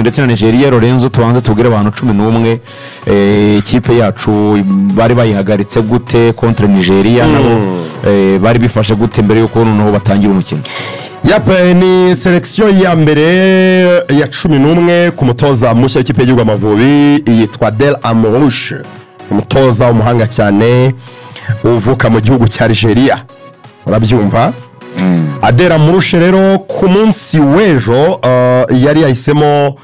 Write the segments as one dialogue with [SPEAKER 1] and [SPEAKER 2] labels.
[SPEAKER 1] Ndetse na Nigeria. Lorenzo, tubanze tubwire abantu 11, ikipe yacu bari bayihagaritse gute contre Nigeria? Nabo bari bifashe gute mbere y'uko noneho batangira umukino?
[SPEAKER 2] Yep, ni sélection ya mbere ya 11 ku mutoza mushya w'ikipe y'igihugu Amavubi, yitwa Adel Amrouche, umutoza w'umuhanga cyane uvuka mu gihugu cya Algeria, urabyumva. Adel Amrouche rero ku munsi w'ejo yari yahisemo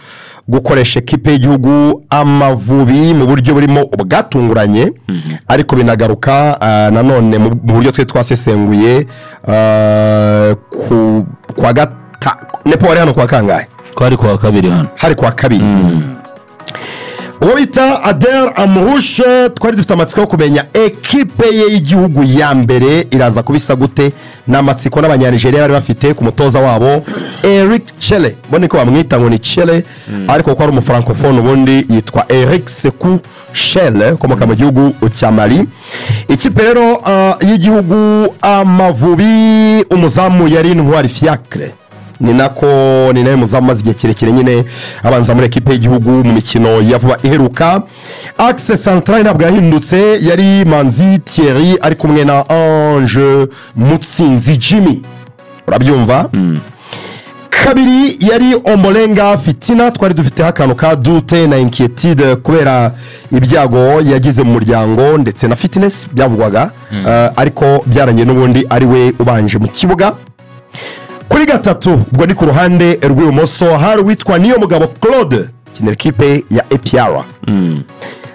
[SPEAKER 2] gukoresha ekipe y'igihugu Amavubi mu buryo burimo ubwatunguranye, ariko binagaruka nanone mu buryo twe twasesenguye ku kwa gata. Nepo, wari hano kwa kangahe?
[SPEAKER 3] Twari kuwa kabiri hano.
[SPEAKER 2] Hari kwa kabiri. Uwo bita Adel Amrouche, twari dufite amatsiko yo kumenya ekipe ye y'igihugu ya mbere iraza kubisa gute. Ni amatsiko n'Abanyanigeria bari bafite ku mutoza wabo Eric Chelle. Mbone ko bamwita ngo ni Chelle, ariko kuko ari umufrancophone, ubundi yitwa Eric Sekou Chelle, ukomoka mu gihugu cya Mali. Ikipe rero y'igihugu Amavubi, umuzamu yari Ntwari Fiacre, ni nako ni nawe muzamu umaze igihe kirekire nyine abanza muri ekipe y'igihugu mu mikino ya vuba iheruka. Axe central ntabwo yahindutse, yari Manzi Thierry ari kumwe na Ange Mutsinzi Jimmy, urabyumva. Kabiri yari Ombolenga Fitina, twari dufiteho akantu ka doute na inquiétude kubera ibyago yagize mu muryango ndetse na fitness byavugwaga, ariko byarangiye n'ubundi ari we ubanje mu kibuga. Kuri gatatu, ubwo ni ku ruhande rw'ibumoso, hari uwitwa Niyo Mugabo Claude ukinira ekipe ya APR.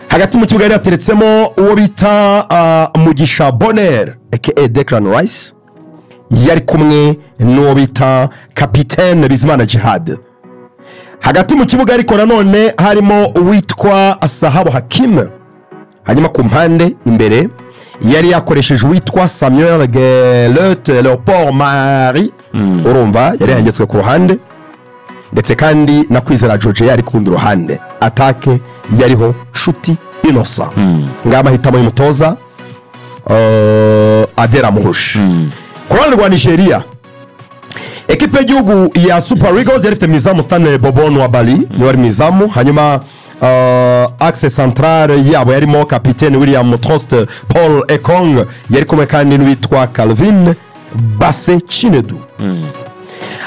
[SPEAKER 2] Hagati mu kibuga yari yateretsemo uwo bita Mugisha Bonheur aka Declan Rice, yari kumwe n'uwo bita kapitene Bizimana Djihad. Hagati mu kibuga ariko nanone harimo uwitwa Sahabo Hakim. Hanyuma ku mpande imbere yari yakoresheje uwitwa Samuel Gueulette Leopold Marie, urumva yari yahengetswe ku ruhande, ndetse kandi na Kwizera George yari ku rundi ruhande. Attaque yariho Nshuti Innocent. Ngaha amahitamo y'umutoza Adel Amrouche. Ku ruhande rwa Nigeria, ekipe y'igihugu ya Super Eagles yari ifite mu izamu Stanley Bobo Nwabali, niwe wari mu izamu. Hanyuma axe central yabo yarimo kapitene William Trost Paul Ekong, yari kumwe kandi n'uwitwa Calvin Bassey Chinedu.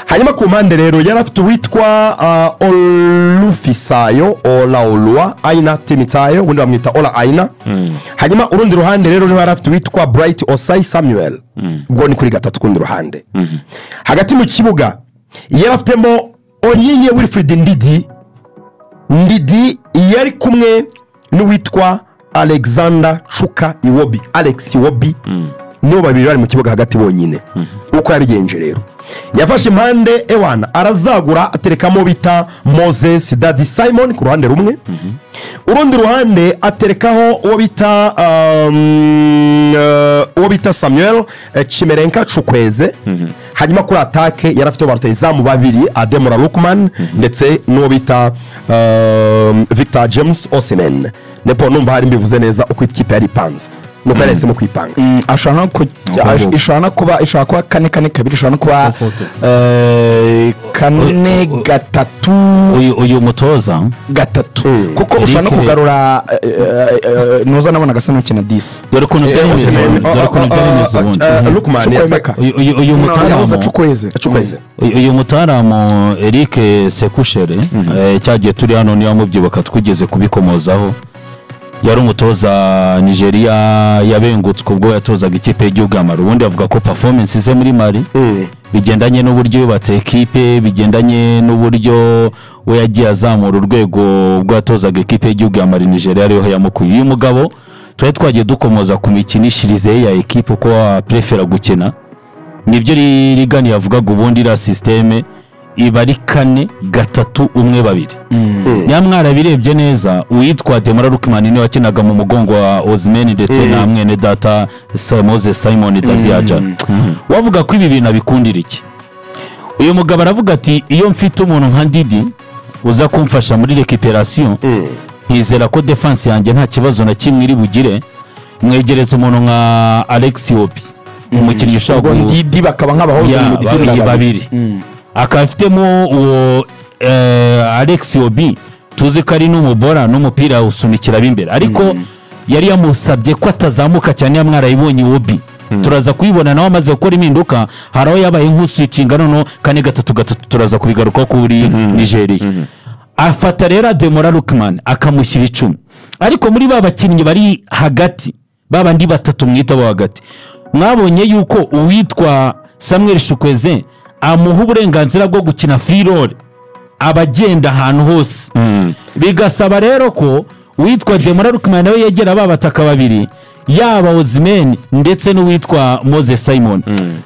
[SPEAKER 2] Hanyuma ku mpande rero yari afite uwitwa Olufisayo Olaoluwa Aina Temitayo, ubundi bamwita Ola Aina. Hanyuma urundi ruhande rero niho yari afite uwitwa Bright Osai Samuel, ubwo ni kuri gatatu ku rundi ruhande. Hagati mu kibuga yari afitemo Onyinye Wilfred Ndidi. Ndidi yari kumwe n'uwitwa Alexander Chuka Iwobi, Alex Iwobi, nibo babiri bari mu kibuga hagati bonyine. Uko yabigenje rero, yafashe impande ewana arazagura, aterekamo bita Moses Dadi Simon ku ruhande rumwe, urundi ruhande aterekaho uwo bita Samuel Chimerenka Chukwueze. Hanyuma kuri attaque yari afite ba rutahizamu babiri, Ademola Lookman ndetse n'uwo bita Victor James Osimhen. Nepo, numva hari mbivuze neza uko ikipe yari ipanze nuko yari yahisemo kwipanga.
[SPEAKER 4] Ashobora no ishobora kuba 4-4-2, ishobora no kuba
[SPEAKER 5] Four-four-two.
[SPEAKER 4] 4 3
[SPEAKER 3] Uyu mutoza
[SPEAKER 4] 3, kuko ushobora no kugarura nuza nabona agasa n'ukina 10.
[SPEAKER 3] Dore ukuntu byari bimeze ubundi. Dore ukuntu byari bimeze ubundi.
[SPEAKER 2] Lookman
[SPEAKER 4] Chukwuemeka.
[SPEAKER 3] Uyu
[SPEAKER 4] yabuze
[SPEAKER 3] mutaramu
[SPEAKER 4] Chukwueze.
[SPEAKER 2] Chukwueze.
[SPEAKER 3] Uyu mutaramu Eric Sekou Chelle, cyagiye turi hano niba mubyibuka twigeze kubikomozaho, yari umutoza Nigeria yabengutswe ubwo yatozaga ikipe y'igihugu ya Mali. Ubundi avuga ko performance ze muri Mali bigendanye n'uburyo yubatse ekipe, bigendanye n'uburyo we yagiye azamura urwego ubwo yatozaga ekipe y'igihugu ya Mali, Nigeria ariho yamukuye. Uyu mugabo twari twagiye dukomoza ku mikinishirize ye ya ekipe, uko aprefera gukina. Nibyo Rigani yavugaga, ubundi iriya système iba ari 4-3-1-2. Niba mwarabirebye neza, uwitwa Demola Lookman niwe wakinaga mu mugongo wa Osimhen ndetse na mwene data Moses Simon Dadi Ajara. Wavuga ko ibi bintu abikundira iki? Uyu mugabo aravuga ati: "Iyo mfite umuntu nka Ndidi uza kumfasha muri récupération, nkizera ko défense yanjye nta kibazo na kimwe iri bugire, mwegereza umuntu nka Alex Iwobi, umukinnyi ushobora
[SPEAKER 4] Ubwo Ndidi bakaba nk'abahoze
[SPEAKER 3] Ya,
[SPEAKER 4] mu midfielder
[SPEAKER 3] babiri. Akaba afitemo uwo Alex Obi tuzi ko ari n'umubora n'umupira usunikira ab'imbere, ariko yari yamusabye ko atazamuka cyane, yamwarayibonye Obi turaza kuyibona nawe amaze gukora impinduka, hari aho yabaye nk'uswicinga noneho 4-3-3, turaza kubigarukaho kuri Nigeria. Afata rero Ademola Lookman akamushyira 10, ariko muri ba bakinnyi bari hagati babandi batatu mwita bo hagati, mwabonye yuko uwitwa Samuel Chukwueze amuha uburenganzira bwo gukina free role, abagenda ahantu hose. Bigasaba rero ko uwitwa Ademola Lookman nawe yegera ba bataka babiri, yaba Osimhen ndetse n'uwitwa Moses Simon.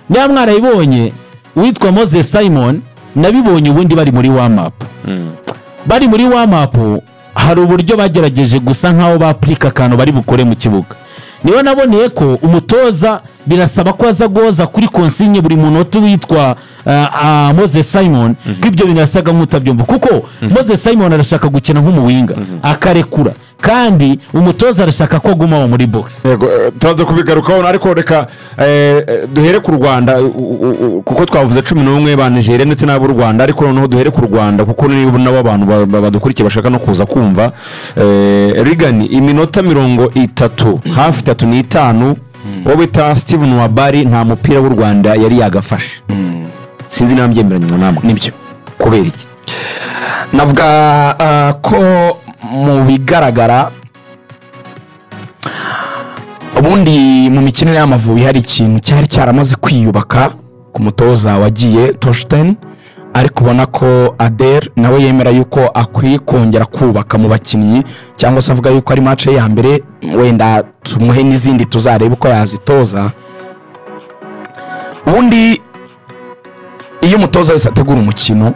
[SPEAKER 3] Niba mwarayibonye uwitwa Moses Simon nabibonye ubundi bari muri warm up. Bari muri warm up hari uburyo bagerageje gusa nkaho baplika akantu bari bukore mu kibuga. Niyo naboneye ko umutoza birasaba ko aza goza kuri consigne buri munota witwa Moses Simon, ko ibyo bintu yasaga nk'utabyumva, kuko Moses Simon arashaka gukina nk'umuwinga akarekura, kandi umutoza arashaka ko aguma muri box.
[SPEAKER 1] Yego, turaza kubigarukaho, ariko reka duhere ku Rwanda, kuko twavuze 11 ba Nigeria ndetse n'abo Rwanda, ariko noneho duhere ku Rwanda kuko nibo nabo abantu badukurikiye bashaka no kuza kumva. Rigani iminota 30 hafi 35, uwo bita Steven Wabari nta mupira w'u Rwanda yari yagafashe. Sinzi niba mbyemeranya namwe.
[SPEAKER 4] Nibyo.
[SPEAKER 1] Kubera iki?
[SPEAKER 4] Navuga ko mu bigaragara ubundi mu mikinire y'Amavubi hari ikintu cyari cyaramaze kwiyubaka ku mutoza wagiye Torsten, ariko ubona ko Adel nawe yemera yuko akwiye kongera kubaka mu bakinnyi, cyangwa se avuga yuko ari match ya mbere, wenda tumuhe n'izindi tuzarebe uko yazitoza. Ubundi iyo umutoza wese ategura umukino,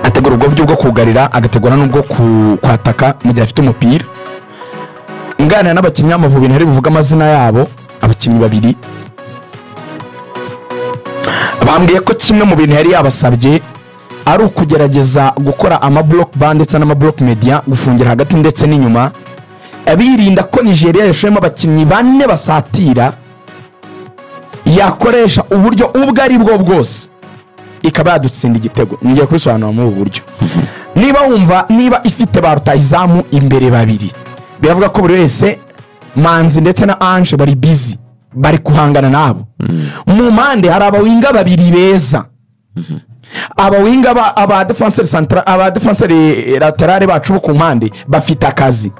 [SPEAKER 4] ategura ubwo buryo bwo kugarira, agategura n'ubwo kwataka mu gihe afite umupira. Nganira n'abakinnyi b'Amavubi ntari buvuge amazina yabo, abakinnyi babiri bambwiye ko kimwe mu bintu yari yabasabye ari ukugerageza gukora ama block bar ndetse n'ama block media, gufungira hagati ndetse n'inyuma, birinda ko Nigeria yashoyemo abakinnyi bane basatira, yakoresha uburyo ubwo ari bwo bwose ikaba yadutsinda igitego. Ngiye kubisobanura muri ubu buryo. Niba wumva niba ifite ba rutahizamu imbere babiri, biravuga ko buri wese Manzi ndetse na Ange bari busy, bari guhangana nabo. Mu mpande hari abawinga babiri beza, abawinga aba defenseur central, aba defenseur lateral bacu bo ku mpande bafite akazi.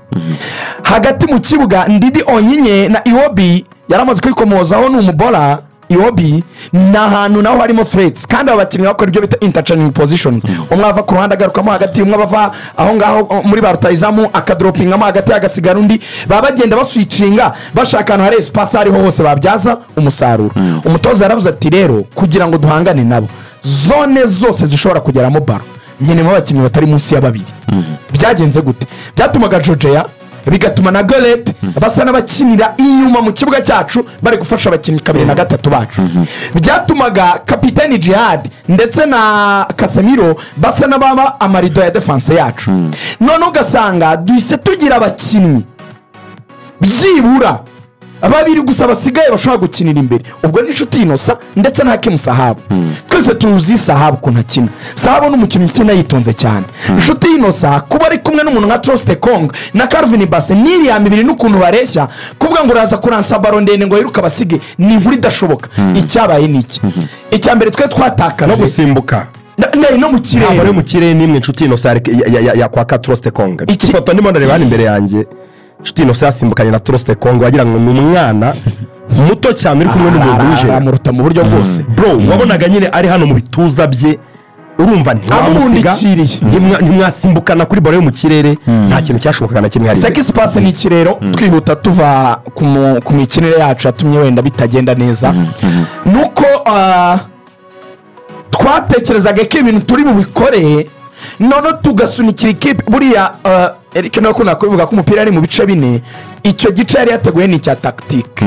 [SPEAKER 4] Hagati mu kibuga Ndidi Onyinye na Iwobi yaramaze kwikomozaho, ni umubora Iwobi, ni ahantu naho harimo threats, kandi aba bakinnyi bakora ibyo bita interchanging positions, umwe ava ku ruhande agarukamo hagati, umwe ava aho ngaho muri ba rutahizamu akadropingamo hagati agasigara undi, baba bagenda baswicinga bashaka ahantu hari espace ariho hose babyaza umusaruro. Umutoza yaravuze ati rero kugira ngo duhangane nabo, zone zose zishobora kugeramo baro nkenemo abakinnyi batari munsi ya babiri. Byagenze gute? Byatumaga Georgia, bigatuma na Golet basa n'abakinira inyuma mu kibuga cyacu bari gufasha abakinnyi 2 na 3 bacu. Byatumaga kapiteni Jihad ndetse na Casemiro basa n'ababa amarido ya defense yacu. None ugasanga duhise tugira abakinnyi byibura babiri gusa basigaye bashobora gukinira imbere, ubwo ni Inshuti Innocent ndetse na Hakim Sahabu. Twese tuzi Sahabu ukuntu akina. Sahabu ni umukinnyi ukina yitonze cyane. Inshuti Innocent kuba ari kumwe n'umuntu nka Troste Kong na Calvin Basse n'iriya mibiri n'ukuntu bareshya, kuvuga ngo uraza kuransa baro ndende ngo yiruka basige ni inkuru idashoboka. Icyabaye ni iki? Icya mbere twe twatakaje
[SPEAKER 2] no gusimbuka
[SPEAKER 4] no mu kirere.
[SPEAKER 2] Ntabwo ari mu kirere nimwe Inshuti Innocent ya kwa Troste Kong. Ifoto ndimo ndareba hano imbere yanjye, Inshuti Innocent yasimbukanye na Troste Kong, wagira ngo ni umwana muto cyane uri kumwe n'umuntu wije
[SPEAKER 4] aramuruta mu buryo bwose.
[SPEAKER 2] Bro, wabonaga nyine ari hano mu bituza bye, urumva ntiwamusiga, ntimwasimbukana kuri baro yo mu kirere, nta kintu cyashobokaga na kimwe.
[SPEAKER 4] Seki space ni ikirero, twihuta tuva ku mikinire yacu yatumye wenda bitagenda neza, nuko twatekerezaga ko ibintu turi bubikore none tugasunikira ikipe. Buriya Eric nawe akunda kubivuga ko umupira ari mu bice bine, icyo gice yari yateguye ni icya tactique.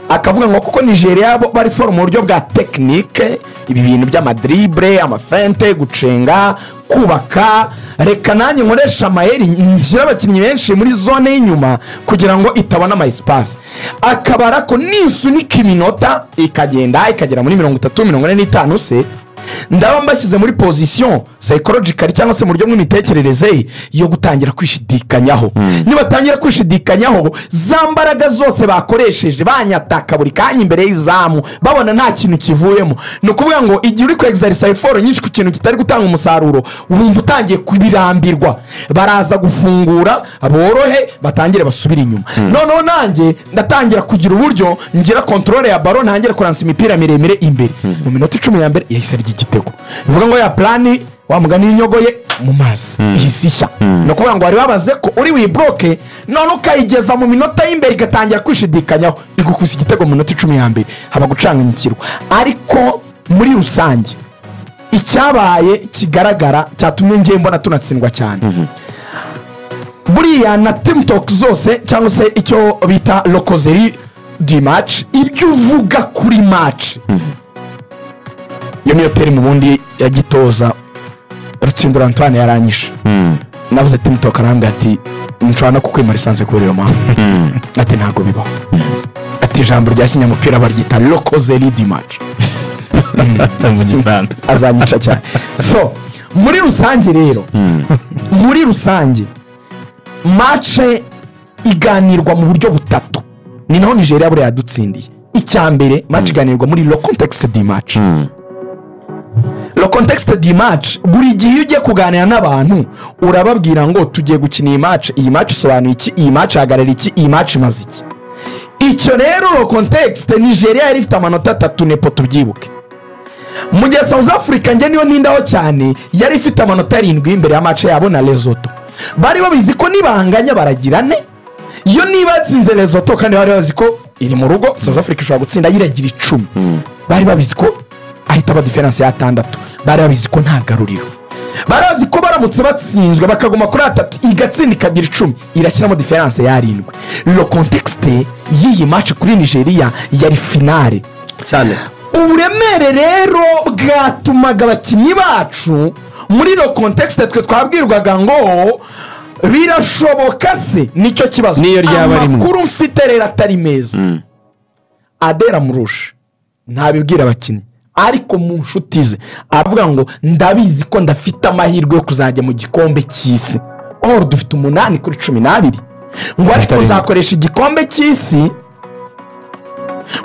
[SPEAKER 4] Akavuga ngo kuko Nigeria bo bari forme mu buryo bwa technique, ibi bintu by'amadrible, amafente, gucenga, kubaka, reka nanjye nkoresha amayeri nshyira abakinnyi benshi muri zone y'inyuma kugira ngo itabona ama espace. Akabara ko nisunika iminota ikagenda ikagera muri 30 45 se, Ndaba mbashyize muri position psychological cyangwa se mu buryo bw'imitekerereze yo gutangira kwishidikanyaho. Nibatangira kwishidikanyaho, za mbaraga zose bakoresheje banyataka buri kanya imbere y'izamu, babona nta kintu kivuyemo. Ni ukuvuga ngo igihe uri kwexerisa effort nyinshi ku kintu kitari gutanga umusaruro, wumva utangiye kubirambirwa. Baraza gufungura borohe, batangire basubire inyuma. Noneho nanjye ndatangira kugira uburyo ngira contrôle ya ballon, ntangire kuransa imipira miremire imbere. Mu minota 10 ya mbere yahise arya igitego. Bivuga ngo ya plan wa mugani y'inyogoye mu mazi ihise ishya. Ni ukuvuga ngo wari wabaze ko uri wibloke, none ukayigeza mu minota y'imbere igatangira kwishidikanyaho, igukubise igitego mu minota 10 ya mbere, haba gucanganyikirwa. Ariko muri rusange icyabaye kigaragara cyatumye ngiye mbona tunatsindwa cyane, buriya na team talk zose cyangwa se icyo bita la causerie du match, ibyo uvuga kuri match, iyo niyo terme ubundi ya gitoza. Rutsindura Antoine yaranyishe. Navuze team talk, arambwira ati nshobora no kukwima licence kubera iyo mpamvu. Ati ntabwo bibaho. Ati ijambo rya kinyamupira baryita la causerie du match.
[SPEAKER 3] Mu Gifaransa.
[SPEAKER 4] Azanyica cyane. So muri rusange rero, muri rusange match iganirwa mu buryo butatu. Ni naho Nigeria buriya yadutsindiye. Icya mbere, match iganirwa muri le contexte du match. Le contexte du match, buri gihe iyo ugiye kuganira n'abantu urababwira ngo tugiye gukina iyi match, iyi match isobanuye iki, iyi match ihagarara iki, iyi match imaze iki. Icyo rero le contexte, Nigeria yari ifite amanota 3 nepo, tubyibuke, mu gihe South Africa, njye niyo nindaho cyane, yari ifite amanota 7 imbere ya match yabo na Lesotho. Bari babizi ko nibanganya baragira 4. Iyo niba yatsinze Lesotho, kandi bari bazi ko iri mu rugo, South Africa ishobora gutsinda, yiragira 10. Bari babizi ko ahita aba différence ya 6. Bari babizi ko nta garuriro. Bari bazi ko baramutse batsinzwe bakaguma kuri 3, igatsinda ikagira 10, irashyiramo différence ya 7. Le contexte y'iyi match kuri Nigeria yari finale.
[SPEAKER 2] Cyane.
[SPEAKER 4] Uburemere rero bwatumaga abakinnyi bacu muri le contexte, twe twabwirwaga ngo birashoboka se, nicyo kibazo.
[SPEAKER 1] Niyo ryaba rimwe.
[SPEAKER 4] Amakuru mfite rero atari meza, Adel Amrouche ntabibwira abakinnyi, ariko mu nshuti ze aravuga ngo ndabizi ko ndafite amahirwe yo kuzajya mu gikombe cy'isi. Or dufite 8 kuri 12. Ngo ariko
[SPEAKER 1] Atari
[SPEAKER 4] nzakoresha igikombe cy'isi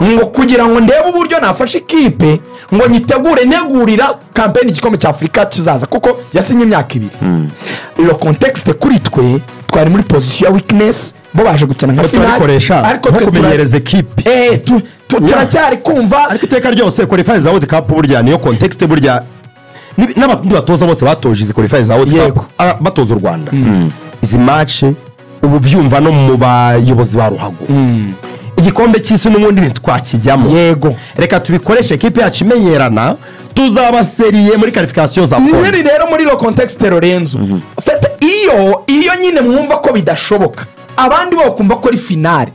[SPEAKER 4] ngo kugira ngo ndebe uburyo nafashe ikipe ngo nyitegure, ntegurira campaign igikombe cya Afurika kizaza, kuko yasinye imyaka 2. Le contexte kuri twe, twari muri position ya weakness, bo baje gukina nka finale.
[SPEAKER 2] Turabikoresha
[SPEAKER 4] Ariko
[SPEAKER 2] nko
[SPEAKER 4] twe
[SPEAKER 2] kumenyereza ekipe.
[SPEAKER 4] Turacyari kumva.
[SPEAKER 2] Ariko iteka ryose qualifier za World Cup burya niyo context. Burya n'abandi batoza bose batoje izi qualifier za World Cup, batoza u Rwanda izi match, ubu byumva no mu bayobozi ba ruhago, igikombe cy'isi n'ubundi ntitwakijyamo, reka tubikoreshe ekipe yacu imenyerana, tuzabaseriye muri qualification za
[SPEAKER 4] Nyiri
[SPEAKER 2] AFCON.
[SPEAKER 4] Rero muri le contexte, Lorenzo fete, iyo nyine mwumva ko bidashoboka, abandi bo bakumva ko ari finale,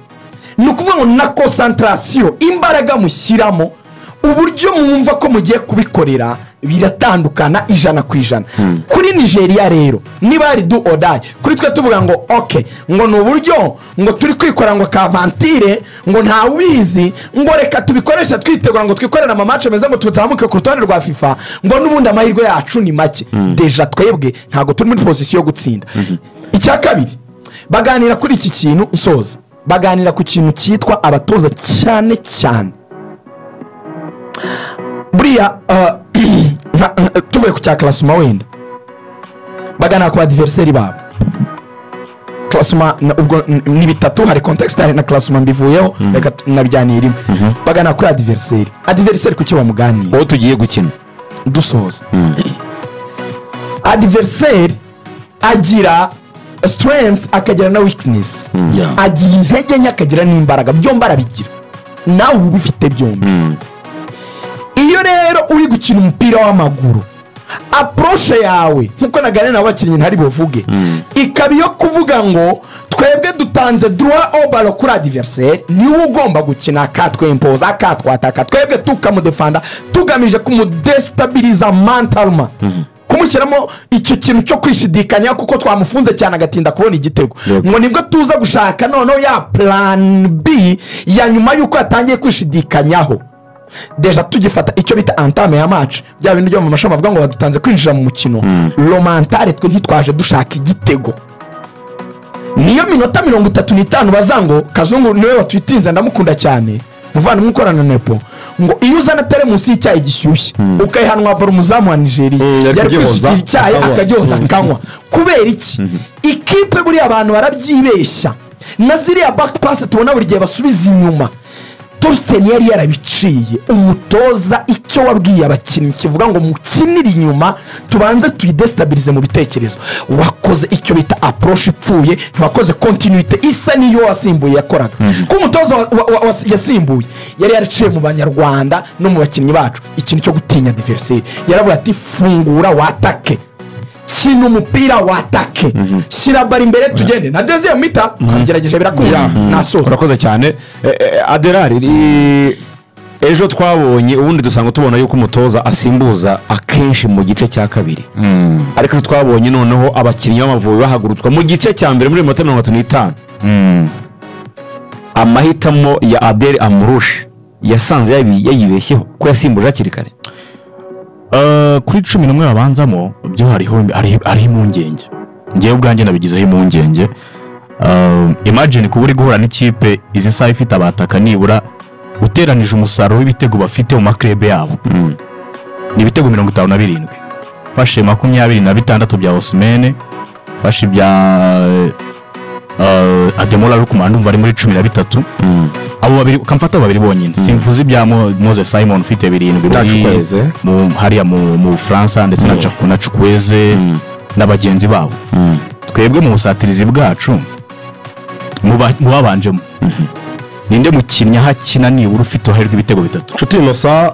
[SPEAKER 4] ni ukuvuga ngo na concentration, imbaraga mushyiramo, uburyo mwumva ko mugiye kubikorera biratandukana 100%. Kuri Nigeria rero niba ari do or die, kuri twe tuvuga ngo ok, ngo ni uburyo ngo turi kwikora ngo kavantire, ngo ntawubizi, ngo reka tubikoreshe twitegura ngo twikorere ama match meza, ngo tuzamuke ku rutonde rwa FIFA, ngo n'ubundi amahirwe yacu ni make. Déjà twebwe ntabwo turi muri position yo gutsinda. Icya kabiri baganira kuri iki kintu, usoza, baganira ku kintu cyitwa abatoza cyane cyane. Buriya tuvuye ku cya classement, wenda baganira ku adversaire babo. Classement ubwo ni bitatu: hari contexte, hari na classement, mbivuyeho, reka nabijyaniye rimwe. Baganira kuri adversaire. Adversaire kuki bamuganira?
[SPEAKER 1] Uwo tugiye gukina.
[SPEAKER 4] Dusoza, adversaire agira strength, akagira na weakness. Agira intege nke, akagira n'imbaraga, byombi arabigira. Nawe uba ubifite byombi. Iyo rero uri gukina umupira w'amaguru, approche yawe, nkuko naganira n'abakinnyi ntari buvuge, ikaba iyo kuvuga ngo twebwe dutanze droit au ballon kuri adversaire, niwe ugomba gukina, akatwempoza, akatwataka, twebwe tukamudefanda tugamije kumudestabiliza mentalement, kumushyiramo icyo kintu cyo kwishidikanya, kuko twamufunze cyane agatinda kubona igitego. Ngo nibwo tuza gushaka noneho ya plan B ya nyuma y'uko yatangiye kwishidikanyaho. Déjà tugifata icyo bita entame ya match, bya bintu byo mu mashami bavuga ngo badutanze kwinjira mu mukino, le mental, twe ntitwaje dushaka igitego. Niyo minota 35 bazango Kazungu niwe watwitinze, ndamukunda cyane, muvandimwe ukorana na Nepo, ngo iyo uzana teremusi y'icyayi gishyushye ukayihanwa baro umuzamu wa Nigeria
[SPEAKER 2] yari
[SPEAKER 4] yari
[SPEAKER 2] kugyoza,
[SPEAKER 4] kwisukira icyayi
[SPEAKER 2] akanywa.
[SPEAKER 4] Akagyoza akanywa. Kubera iki? Ikipe buriya abantu barabyibeshya, na ziriya back pass tubona buri gihe basubiza inyuma, Torsten yari yarabiciye. Umutoza icyo wabwiye abakinnyi kivuga ngo mukinire inyuma, tubanze tuyidestabilize mu bitekerezo. Wakoze icyo bita approche ipfuye, ntiwakoze continuité isa n'iyo wasimbuye yakoraga, kuko umutoza yasimbuye yari yaraciye mu Banyarwanda no mu bakinnyi bacu ikintu cyo gutinya adversaire. Yaravuga ati: "Fungura, watake, kina umupira, watake, shyira bari imbere, tugende." Na deuxième mi-temps twabigerageje birakunda. Nasoza.
[SPEAKER 1] Urakoze cyane. Aderari, ejo twabonye, ubundi dusanga tubona yuko umutoza asimbuza akenshi mu gice cya kabiri, ariko ejo twabonye noneho abakinnyi b'Amavubi bahagurutswa mu gice cya mbere muri minota 35. Amahitamo ya Adel Amrouche yasanze yayibeshyeho ko yasimbuje hakiri kare.
[SPEAKER 5] Kuri 11 babanzamo byo hariho impungenge. Ngewe ubwanjye nabigizeho impungenge. Imagine kuba uri guhura n'ikipe izi saha ifite abataka nibura uteranije umusaruro w'ibitego bafite mu ma clubs yabo ni ibitego 57, fashe 26 bya Osimhen, fashe ibya Ademola Lookman, ndumva ari muri 13. Abo babiri ukamfata, abo babiri bonyine, simvuze ibya Moses Simon ufite 7
[SPEAKER 2] Na Chukwueze.
[SPEAKER 5] Hariya mu Bufaransa, ndetse na Chukwueze na bagenzi babo. Twebwe mu busatirizi bwacu, mu babanjemo ninde mukinnyi aho akina nibura ufite uruhare rw'ibitego 3?
[SPEAKER 2] Nshuti Innocent.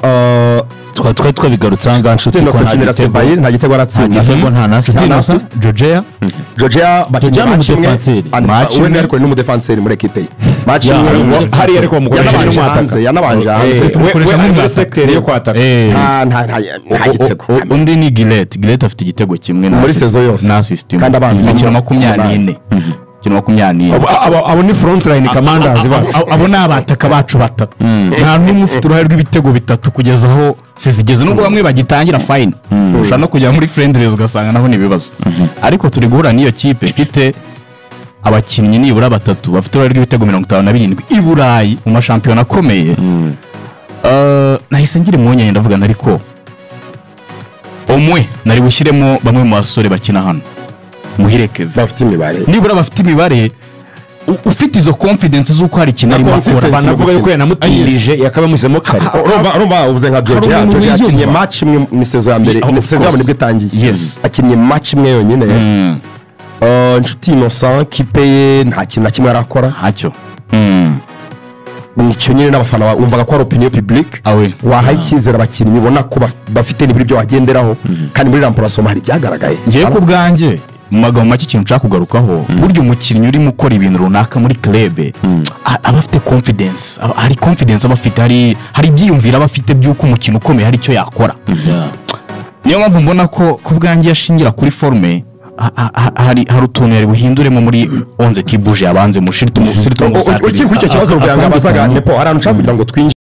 [SPEAKER 3] Twari twabigarutse aha ngaha, Nshuti
[SPEAKER 2] Nshuti
[SPEAKER 3] ko
[SPEAKER 2] Innocent
[SPEAKER 3] nta
[SPEAKER 2] akinira
[SPEAKER 3] gitego
[SPEAKER 2] Sebayiri, nta gitego
[SPEAKER 3] nta
[SPEAKER 2] aratsinda.
[SPEAKER 3] gitego, nta na
[SPEAKER 5] Nshuti
[SPEAKER 2] Nta
[SPEAKER 5] Innocent,
[SPEAKER 2] assist.
[SPEAKER 5] Jojea.
[SPEAKER 2] Georgia bakinnye
[SPEAKER 3] Georgia ni
[SPEAKER 2] match imwe.
[SPEAKER 3] umudefanseri.
[SPEAKER 5] Match
[SPEAKER 2] We
[SPEAKER 5] imwe.
[SPEAKER 2] ariko ni n'umudefanseri muri ekipe ye, match
[SPEAKER 3] Ya,
[SPEAKER 2] imwe.
[SPEAKER 3] ari umudefanseri.
[SPEAKER 1] Hariya ariko bamukoresha
[SPEAKER 2] Yanabanje
[SPEAKER 1] n'umwataka.
[SPEAKER 2] hanze, yanabanje hanze.
[SPEAKER 1] We ari muri
[SPEAKER 5] nk'umwataka.
[SPEAKER 1] secteur yo kwataka.
[SPEAKER 2] Nta gitego.
[SPEAKER 5] Undi ni Gueulette. Gueulette afite igitego kimwe na
[SPEAKER 2] Muri
[SPEAKER 5] assist-
[SPEAKER 2] saison yose.
[SPEAKER 5] Na assist imwe.
[SPEAKER 2] Kandi abanzamo
[SPEAKER 5] Imikino 24, imikino 24.
[SPEAKER 1] Abo ni front line commanders bacu.
[SPEAKER 5] Abo ni abataka bacu batatu, nta n'umwe ufite uruhare rw'ibitego 3 kugeza aho sezigeze, nubwo bamwe bagitangira fine. Ushobora no kujya muri friendlies ugasanga naho ni ibibazo, ariko turi guhura n'iyo kipe ifite abakinnyi nibura batatu bafite uruhare rw'ibitego 57 i Burayi mu mashampiyona akomeye. Nahise ngira impungenge, ndavuga ariko umwe nari bushyiremo bamwe mu basore bakina hano, Muhire Kevin,
[SPEAKER 2] bafite imibare,
[SPEAKER 5] nibura bafite imibare, ufite izo confidence z'uko hari ikintu
[SPEAKER 2] Na
[SPEAKER 5] arimo akora.
[SPEAKER 2] consistency.
[SPEAKER 1] Banavuga yuko yanamutindirije, yakabamushyizemo kare.
[SPEAKER 2] Urumva uvuze nka Georgia.
[SPEAKER 5] Hari umuntu
[SPEAKER 2] Georgia yakinnye
[SPEAKER 5] wiyumva.
[SPEAKER 2] match imwe mu saison ya mbere,
[SPEAKER 5] Of
[SPEAKER 2] ni saison yabo
[SPEAKER 5] course.
[SPEAKER 2] nibwo itangiye. Akinnye match imwe yonyine. Nshuti Innocent, kipe ye nta kintu na kimwe arakora.
[SPEAKER 5] Ntacyo.
[SPEAKER 2] Icyo nyine n'abafana wumvaga ko ari opinion publique.
[SPEAKER 5] Awe.
[SPEAKER 2] Wahaye icyizere abakinnyi ubona ko bafite nibura ibyo wagenderaho, kandi muri remplacement hari ibyagaragaye.
[SPEAKER 5] Ngewe ku bwanjye, mu magambo make, ikintu nshaka kugarukaho, burya umukinnyi urimo ukora ibintu runaka muri club aba afite confidence, hari confidence aba afite, hari ibyiyumviro aba afite by'uko umukino ukomeye hari icyo yakora. Niyo mpamvu mbona ko ku bwanjye yashingira kuri forme, hari utuntu yari buhinduremo muri 11 kibuje yabanze mu shiri.
[SPEAKER 2] Ukiri kuri icyo kibazo, Ruvuyanga abazaga, Nepo, hari ahantu nshaka kugira ngo twinjire.